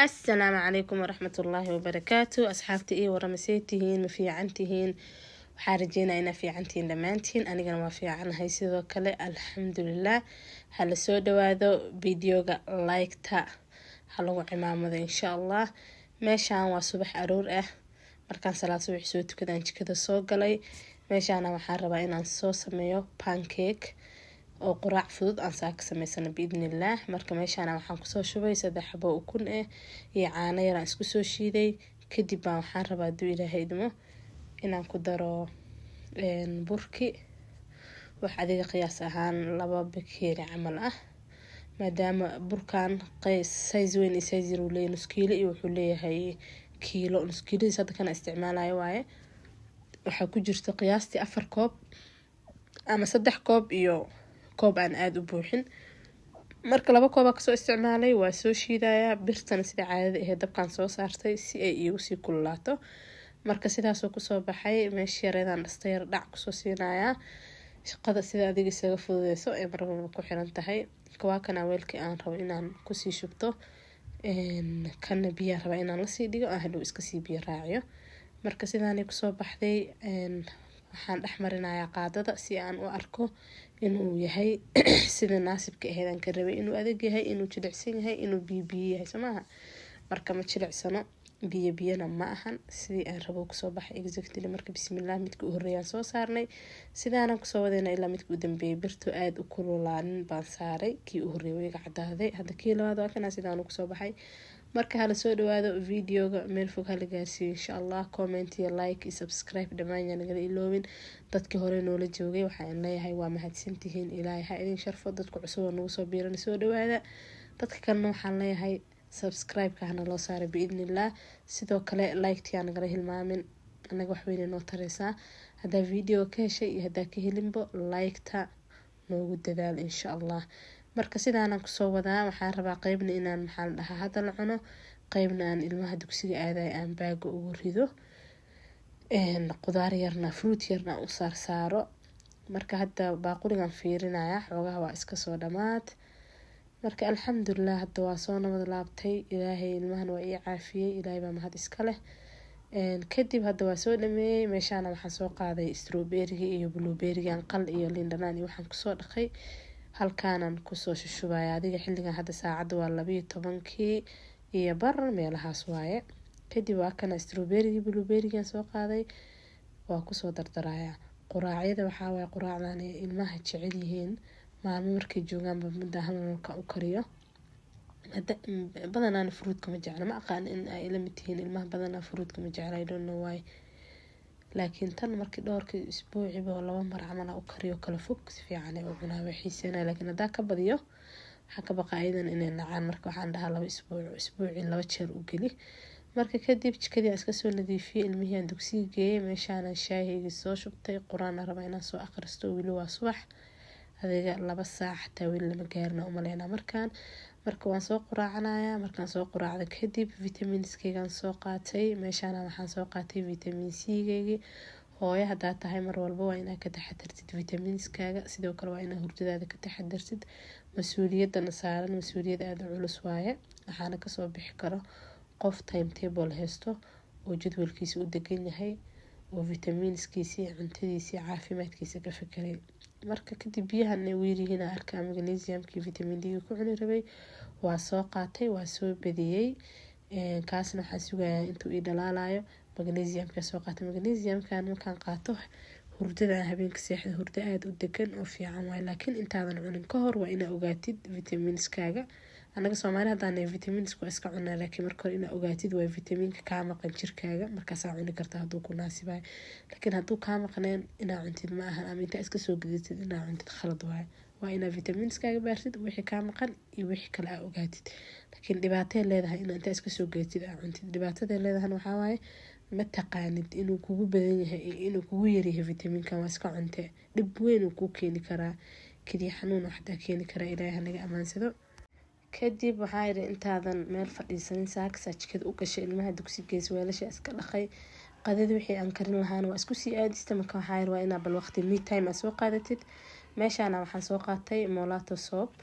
Asalaamu calaykum waraxmatullaahi wabarakaatu. Asxaabta, ii warama, see tihiin? Ma fiican tihiin? Waxaa rajeynaya inaa fiicantihiin dhammaantiin. Anigana waa fiicanahay sidoo kale, alxamdulilah. Hala soo dhawaado, videoga like-ta ha lagu cimaamado, insha Allah. Meeshaan waa subax aroor ah. Markaan salaad subax soo tukadaan jikada soo galay. Meeshaana waxaan rabaa inaan soo sameeyo pancake oo quraac fudud aan saa ka sameysano, biidnillaah. Marka meeshaana waxaan kusoo shubay saddex xabo ukun ah iyo caano yar aan isku soo shiiday. Kadib baan waxaan rabaa, hadduu Ilaahay idmo, inaan ku daro burki, wax adiga qiyaas ahaan 2 bakeeri camal ah, maadaama burkan size weyn iyo size yar uu leeyahay, nus kiilo iyo wuxuu leeyahay kiilo. Nus kiiladiis hadda kana isticmaalayo waaye. Waxaa ku jirta qiyaastii 4 koob ama 3 koob iyo koob aan aada u buuxin. Marka 2 koobaa kasoo isticmaalay, waa soo shiidayaa. Birtana sida caadada ahayd dabkaan soo saartay si ay iigu sii kululaato. Marka sidaasoo kusoo baxay. Meesha yareedaan dhasta yar dhac kusoo siinayaa. Shaqada sida adiga isaga fududeyso ee marwalba ku xiran tahay. Waa kana weelkii aan rabo inaan kusii shubto. Kana biyaan rabaa inaan lasii dhigo, aan hadhow iskasii biyo raaciyo. Marka sidaanay kusoo baxday. Waxaan dhex marinayaa qaadada si aan u arko inuu yahay sida naasibka ahayd aan ka rabay, inuu adag yahay, inuu jilicsan yahay, inuu biyo biyo yahay. Soo maaha? Marka ma jilicsano, biyo biyana ma ahan. Sidii aan rabo kusoo baxay exactly. Marka bismillaah, midka u horreeyaan soo saarnay. Sidaanan kusoo wadayna ilaa midka u dambeeyay. Birto aada u kululaanin baan saaray. Kii u horreeyay wayga cadaaday. Hadda kii labaad waa kana, sidaanu kusoo baxay. Marka hala soo dhawaado, videoga meel fog hala gaarsiiyo, insha Allah. Comment iyo like iyo subscribe dhammaan yaa nagala iloobin. Dadkii hore noola joogay waxaan leeyahay waa mahadsantihiin, Ilaahay ha idin sharfo. Dadka cusub oo nagu soo biiran, soo dhawaada. Dadka kalena waxaan leeyahay subscribe-ka hana loo saaray, biidnillah. Sidoo kale like-tii aan nagala hilmaamin, anaga waxweyne noo tareysaa. Haddaa video ka heshay iyo haddaa ka helinbo, like-ta noogu dadaal, insha Allah. Marka sidaanaan kusoo wadaa. Waxaan rabaa qeybna inaan, maxaa la dhahaa, hadda la cuno, qeybna aan ilmaha dugsiga aadaya aan baaga ugu rido, qudaar yarna, fruit yarna aan u saarsaaro. Marka hadda baaquligan fiirinaya, xoogaha waa iska soo dhamaad. Marka alxamdulilah, hadda waa soo nabad laabtay. Ilaahay ilmahan waa ii caafiyey, Ilaahay baa mahad iska leh. Kadib hadda waa soo dhameeyey. Meeshaana waxaan soo qaaday strawberryga iyo blueberrygan, qal iyo liin dhanaan iyo waxaan kusoo dhaqay. Halkaanan kusoo shushubaya. Adiga xilligan hadda saacadda waa 12-kii iyo bar meelahaas waaye. Kadib waa kana strawberrygii, blueberrygan soo qaaday, waa kusoo dardaraya. Quraacyada waxaa waaye quraacdan ay ilmaha jecel yihiin. Maalmo markay joogaanba midda hal marka u kariyo. Badanaana fruitka ma jecla. Ma aqaan in ay la mid tihiin ilmaha, badanaa fruitka ma jecla, I don't know why. Laakiin tan markii dhowrkii isbuuciba laba mar camal u kariyo, kala fog, si fiican ay u cunaa, way xiiseynaya. Laakiin haddaa ka badiyo, waxaa ka baqa ayadan inay nacaan. Marka waxaan dhahaa laba isbuuc, isbuucii laba jeer u geli. Marka kadib jikadii aan iska soo nadiifiyey, ilmihii aan dugsiga geeyey. Meeshaanan shaahigii soo shubtay, qur-aan rabaa inaan soo akhristo. Weli waa subax, adiga 2 saac xataa weli lama gaarina umaleynaa markaan. Marka waan soo quraacanayaa. Markaan soo quraacda kadib vitaminskeygaan soo qaatay. Meeshaana waxaan soo qaatay vitamin C-geygii. Hooyo haddaa tahay, mar walba waa inaad ka taxadartid vitaminskaaga. Sidoo kale waa inaad hurdadaada ka taxadartid. Mas-uuliyadana saaran mas-uuliyad aada u culus waaye. Waxaana kasoo bixi karo qof timetable haysto oo jadwalkiisa u degan yahay oo vitaminskiisa iyo cuntadiisa iyo caafimaadkiisa ka fekeray. Marka kadib biyahan ay weyryihiin arkaa, magnesiumkii, vitamin D ku cuni rabay waa soo qaatay, waa soo badiyey. Kaasna waxaan sugayaa intuu ii dhalaalayo. Magnesiumka soo qaatay. Magnesiumkan markaan qaato, hurdada habeenka seexda hurdo aada u degan oo fiican waay. Laakiin intaadan cunin ka hor waa inaa ogaatid vitaminskaaga. Anaga Soomaali haddaan vitaminska waa iska cunaa, laakiin marka hore inaa ogaatid waa vitaminka kaa maqan jirkaaga. Markaasaa cuni karta hadduu ku naasibayo. Laakiin hadduu kaa maqneen, inaa cuntid ma ahan, ama intaa iska soo gadatid inaa cuntid khalad waaye. Waa inaa vitaminskaaga baartid, wixii kaa maqan iyo wixii kale aa ogaatid. Laakiin dhibaatay leedahay inaa intaa iska soo gadatid aa cuntid. Dhibaatadee leedahana waxaa waaye ma taqaanid inuu kugu badan yahay iyo inuu kugu yaryahay vitaminkan. Waa iska cuntee, dhib weyn uu kuu keeni karaa, keliya xanuun oo xataa keeni karaa. Ilaahay hanaga amaansado. Kadib waxaa yidhi intaadan meel fadhiisanin, saakasaa jikada u gashay, ilmaha dugsi geys, weelasha iska dhaqay, qadada wixii aan karin lahaana waa isku sii aadista. Marka waxaa yidhi waa inaa bal waqti me time aad soo qaadatid. Meeshaana waxaan soo qaatay molato soap.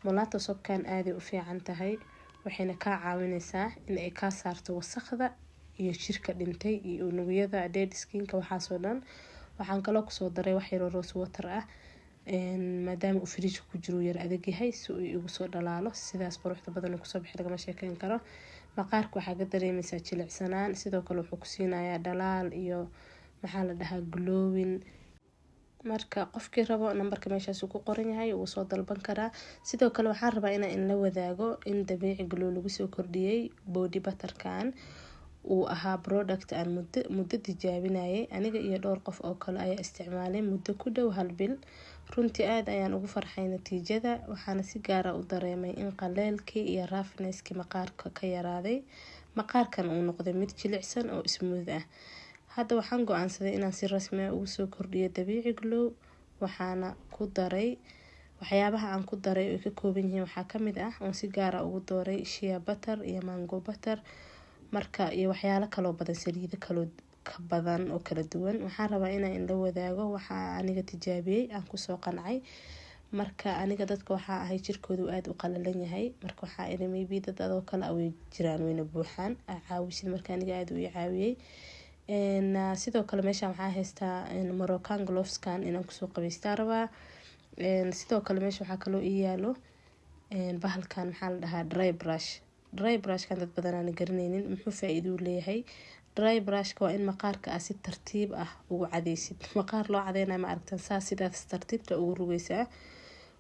Molato soapkan aaday u fiican tahay. Waxayna kaa caawineysaa in ay kaa saarto wasaqda iyo jirka dhintay iyo unugyada dead skinka, waxaasoo dhan. Waxaan kaloo kusoo daray wax yaroo rose water ah, maadaama uu fridge ku jiro, yar adag yahay, si uu igu soo dhalaalo. Sidaas quruxda badan uu kusoo bixi, lagama sheekeyn karo. Maqaarka waxaa ka dareemeysaa jilicsanaan. Sidoo kale wuxuu ku siinayaa dhalaal iyo, maxaa la dhahaa, glowing. Marka qofkii rabo, nambarka meeshaas ku qoran yahay wuu soo dalban karaa. Sidoo kale waxaan rabaa inaan inla wadaago in Dabiici Glow lagu soo kordhiyey body butterkan. Uu ahaa product aan muddo muddo tijaabinayay. Aniga iyo dhowr qof oo kale ayaa isticmaalay muddo ku dhow hal bil. Runtii aad ayaan ugu farxay natiijada, waxaana si gaara u dareemay in qaleelkii iyo roughness-kii maqaarka ka yaraaday, maqaarkan uu noqday mid jilicsan oo smooth ah. Hadda waxaan go-aansaday inaan si rasmi ah ugu soo kordhiyo Dabiici Glow. Waxaana ku daray, waxyaabaha aan ku daray oo ka kooban yihiin waxaa kamid ah, oon si gaara ugu dooray, shea butter iyo mango butter, marka iyo waxyaalo kaloo badan, saliido kaloo ka badan oo kala duwan. Waxaan rabaa inaan inla wadaago waxa aniga tijaabiyey, aan kusoo qancay. Marka aniga dadka waxaa ahay jirkoodu aada u qalalan yahay. Marka waxaa iri, maybe dad adoo kale way jiraan, wayna buuxaan, caawisid. Marka aniga aada u i caawiyey. Sidoo kale meeshan waxaa haystaa Moroccan gloveskan, inaan kusoo qabeystaa rabaa. Sidoo kale meesha waxaa kaloo ii yaalo bahalkan, maxaa la dhahaa, dry brush. Dry brushkan dad badan aan garaneynin muxuu faa-iido u leeyahay. Dry brushka waa in maqaarka aad si tartiib ah ugu cadeysid. Maqaar loo cadeynayo ma aragtan? Saa sidaas tartiibta ugu rugeysaa.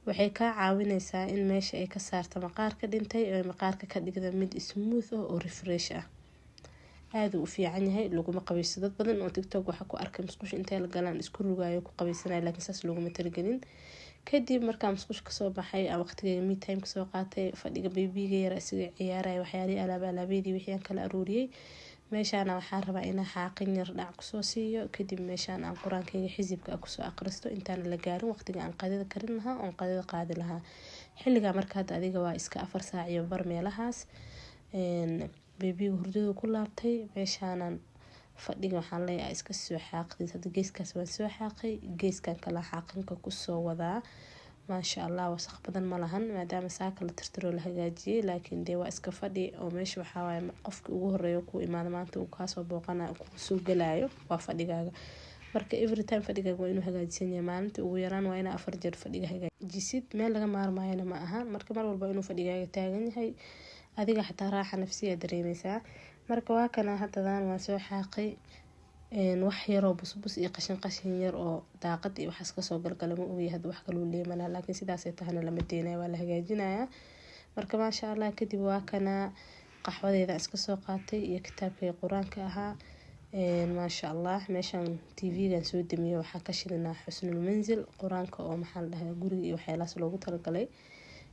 Waxay kaa caawineysaa in meesha ay ka saarto maqaarka dhintay oo maqaarka ka dhigda mid smooth ah oo refresh ah. Aada u fiican yahay. Laguma qabeysto. Dad badan oo TikTok waxaa ku arkay musqusha intay la galaan isku rugaayo, ku qabeysanaya, laakiin saas looguma talagelin. Kadib markaa musqusha kasoo baxay, waqtigeyga me time kasoo qaatay, fadhiga babyga yara isaga ciyaaraya, waxyaalihii alaab alaabyadii wixii aan kala aruuriyey. Meeshaana waxaan rabaa inaan xaaqin yar dhac kusoo siiyo. Kadib meeshaan aan qur-aankayga xisibka ah kusoo aqristo, intaana la gaarin waqtiga aan qadada karin lahaa oon qadada qaadi lahaa. Xilligaa marka hadda adiga waa iska 4 saac iyo bar meelahaas. Babyga hurdadu ku laabtay. Meeshaanan fadhiga waxaan leeyahay iska soo xaaqdid. Hadda geeskaas waan soo xaaqay, geeskan kala xaaqinka kusoo wadaa. Maasha Allah, wasaq badan ma lahan, maadaama saaka la tirtiro, la hagaajiyey. Laakiin dee waa iska fadhi oo meesha waxaa waaye qofki ugu horeeyo ku imaado maanta uu kaasoo booqanayo, kusoo galayo waa fadhigaaga. Marka every time fadhigaaga waa inuu hagaajisan yahay. Maalinta ugu yaraan waa inaa 4 jeer fadhiga hagaajisid. Meel laga maarmaayana ma aha. Marka mar walba inuu fadhigaaga taagan yahay, adiga xataa raaxa nafsiya dareemeysaa. Marka waa kana, haddadan waan soo xaaqay. Wax yaroo busbus iyo qashin qashin yar oo daaqad iyo waxaas kasoo galgala ma ogiya, hadda wax kaluu leemalaa, laakiin sidaasay tahana lama deenaya, waa la hagaajinayaa. Marka maasha Allah, kadib waa kana, qaxwadeeda iska soo qaatay iyo kitaabkay qur-aanka ahaa. Maasha Allah, meeshaan TV-gan soo damiyo, waxaa ka shidinaa Xusnul Manzil, qur-aanka oo, maxaa la dhahaa, guriga iyo waxyaalahaas loogu talagalay.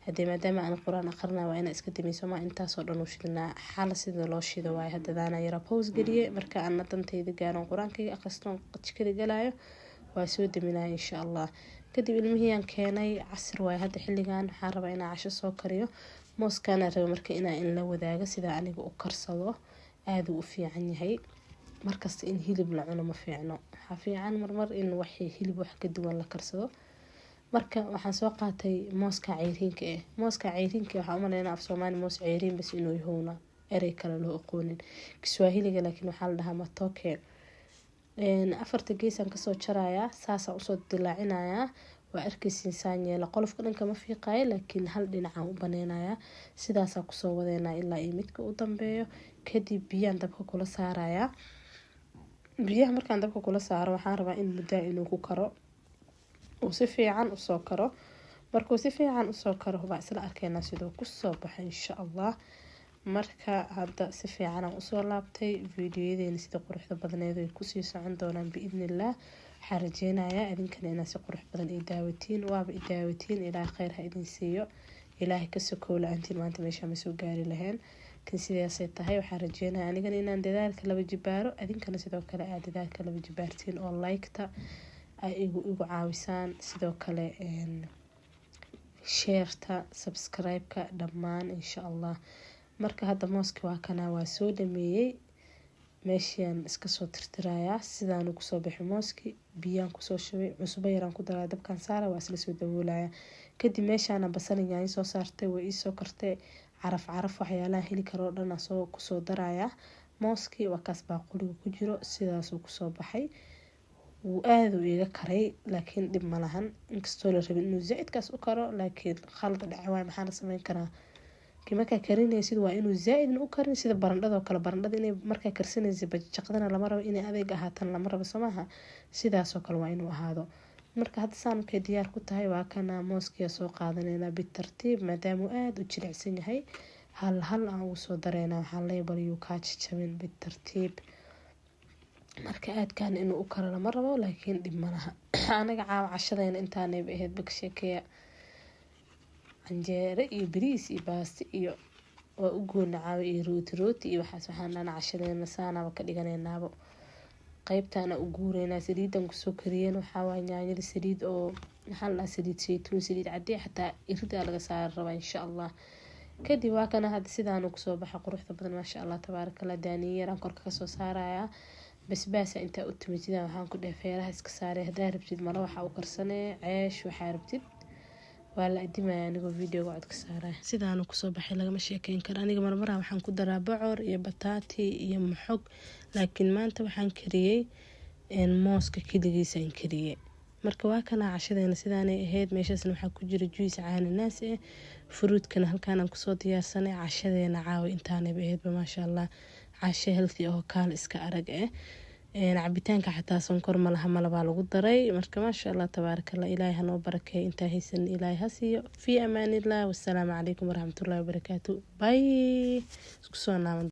Hadee maadaama aan qur-aan aqrina, waa inaa iska dameyso. Ma intaasoo dhan u shidinaa xaala sida loo shido waaye. Hadadaana yara pause geliye. Marka ana dantayda gaaron, qur-aankayga aqristoon, jikada galayo, waa soo daminaya insha Allah. Kadib ilmihii keenay. Casir waaye hadda xilligan. Waxaan rabaa inaan casho soo kariyo. Mooskaana raba marka inaa in la wadaago sida aniga u karsado. Aada u fiican yahay. Markasta in hilib la cuno ma fiicno. Waxaa fiican marmar in wax hilib wax ka duwan la karsado. Marka waxaan soo qaatay mooska ceyriinka ah. Mooska ceyriinka waxaa umaleynaa af Soomaali moos ceyriin bas inuu yahowna, erey kale loo aqoonin. Kiswahiliga laakiin waxaa la dhahaa matoke. Afarta geesaan kasoo jarayaa, saasaan usoo dilaacinayaa. Waa arkeysiin saan yeela. Qolofka dhanka ma fiiqaayo, laakiin hal dhinacaan u baneynayaa. Sidaasaa kusoo wadeynaa ilaa iyo midka u dambeeyo. Kadib biyaan dabka kula saarayaa. Biyaha markaan dabka kula saaro, waxaan rabaa in muddaa inuu ku karo, uu si fiican usoo karo. Markuu si fiican usoo karo, baa isla arkeynaa siduu kusoo baxo insha Allah. Marka hadda si fiican aan usoo laabtay. Videoyadeena sida quruxda badneed ay kusii socon doonaan biidnillaah. Waxaan rajeynayaa idinkana inaad si qurux badan i daawatiin. Waaba i daawatiin, Ilaahay kheyr ha idin siiyo. Ilaahay ka sokow, la-aantiin maanta meesha ma soo gaari laheen kan. Sidaasay tahay, waxaan rajeynayaa anigana inaan dadaalka laba jibaaro, adinkana sidoo kale aad dadaalka laba jibaartiin oo like-ta ay igu caawisaan, sidoo kale share-ta, subscribe-ka, dhammaan insha Allah. Marka hadda mooski waa kana, waa soo dhameeyey. Meeshaan iska soo tirtirayaa. Sidaanu kusoo bixi mooski. Biyaan kusoo shubay, cusbo yaraan ku daraa, dabkaan saara, waa isla soo daboolaya. Kadib meeshaana basal, yaanyo soo saartay, way iisoo kartay. Caraf caraf waxyaalaha heli karo dhan soo kusoo daraya. Mooskii waa kaas baaquliga ku jiro, sidaasuu kusoo baxay. Wuu aada u iga karay, laakiin dhib ma lahan. Inkastoo la rabin inuu zaa-idkaas u karo, laakiin khalad dhace waay, maxaa la sameyn karaa? Markaa karinaysid waa inuu zaa-idna u karin, sida barandhadoo kale. Barandhada inay markaa karsanaysid bajaqdana lama rabo, inay adeeg ahaatan lama rabo, soo maaha? Sidaasoo kale waa inuu ahaado. Marka hadda saan markay diyaar ku tahay, waa kana mooskiya soo qaadaneynaa bitartiib, maadaama uu aada u jilicsan yahay. Hal hal aan ugu soo dareynaa. Waxaa leeyahay, bal yuu kaa jajabin, bitartiib. Marka aadkaan inuu u karo lama rabo, laakiin dhib ma laha. Anaga caawa cashadeena intaanayba ahayd ba ka sheekeeya. Canjeere iyo bariis iyo baasto iyo waa u goona caawa, iyo rooti rooti iyo waxaas. Waxaan dhana cashadeena saanaba ka dhiganaynaabo. Qeybtaana u guureynaa. Saliidan kusoo kariyeen waxaa waay yaanyada, saliid oo maxaa la dhahaa, saliid saytuun, saliid cadee, xataa iridaa laga saari rabaa, insha Allah. Kadib waa kana hadda sidaanu kusoo baxa, quruxda badan, maasha Allah, tabaarakallah. Daaniye yaraan korka kasoo saarayaa, basbaasa intaa u tumitida. Waxaan ku dheh feeraha iska saaray. Haddaa rabtid mala waxaa u karsanee, ceesh waxaa rabtid, waa la adimaya anigoo videoga codka saaraya. Sidaanu kusoo baxay, lagama sheekeyn karo. Aniga marmaraha waxaan ku daraa bocor iyo bataati iyo maxog, laakiin maanta waxaan kariyey mooska keligiisaan kariyey. Marka waa kana cashadeena sidaanay ahayd. Meeshaasna waxaa ku jira juice caananaas ah, fruitkana halkaanaan kusoo diyaarsanay. Cashadeena caawa intaanayba ahaydba, maasha Allah. Casho healthy oo kaal iska arag ah. Cabitaanka xataa sonkor malaha, malabaa lagu daray. Marka maasha Allah, tabaarakallah. Ilaahay hanoo barakeeyo, intaa haysan Ilaahay ha siiyo. Fii amaanillah, wassalaamu calaykum waraxmatullahi wabarakaatu. Bye, isku soo naaban.